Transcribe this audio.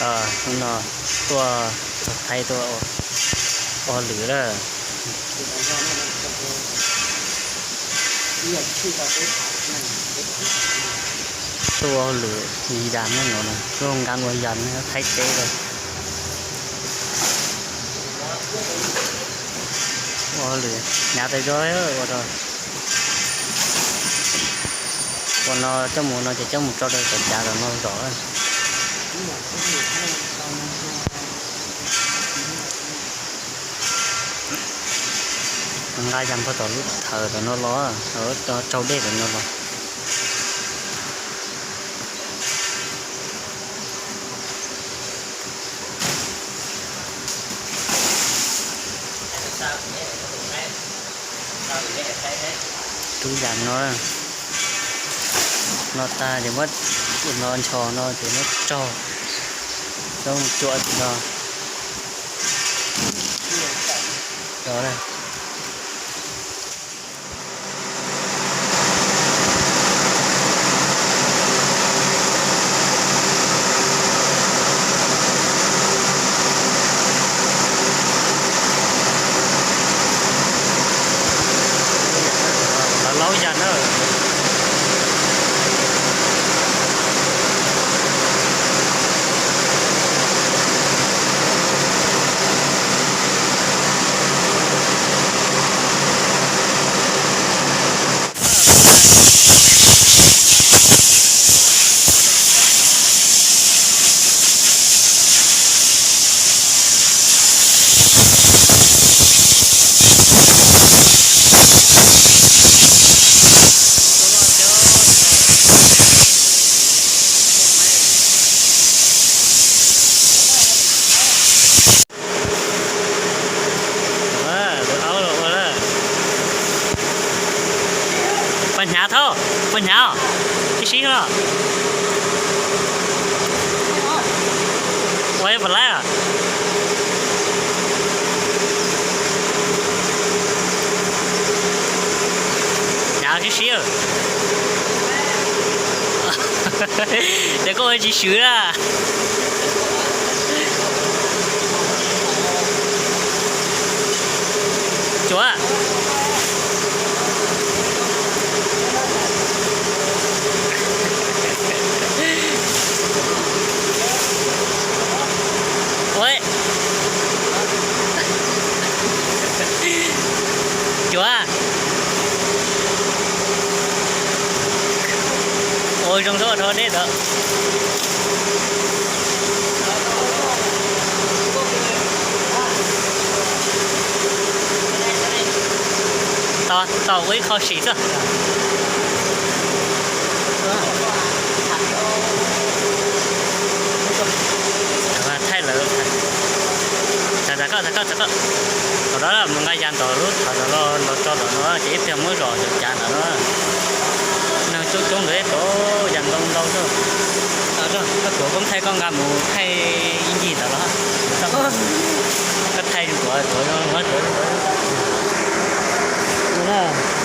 Hnub no tuaj txog Thaib tuaj ua hauj lwm lawm. Tuaj ua hauj lwm yas ne, tuaj nqa ua yas ne, Thaib teb lawm. Ua hauj lwm hnyav tas zog ua rau. Ua no coj mus no ces coj mus tso rau cov cav tom no zom. Nqa yas puag tom lub thawv tom no los, raug dej tom no los. Rub yas no, no tag ces muab, no nchos no ces muab raug, coj mus cuam tim no. Laub yas na. Poj hnyav thauj, poj hnyav, sib sib no. Ua pam laib. Hnyav sib sib. Ces koj ua tsis swv a. Cuav. Ua. Cuav. Ua zoo tau rho deb tod. Tau ua ib qho sim xwb. Thaij lawm. Txav txav koj, txav koj, txav koj. Thaum no mus nqa yas tom lub thawv los tso tom no ces ib pliag muab zom cov cav ntawd no. Neeg coob coob ntawd tau yas ntau ntau xwb. Koj tuav koob thaij koj nqa mus thaij ib ncig ntawd los. Koj thaij tuav tuav tuav tuav.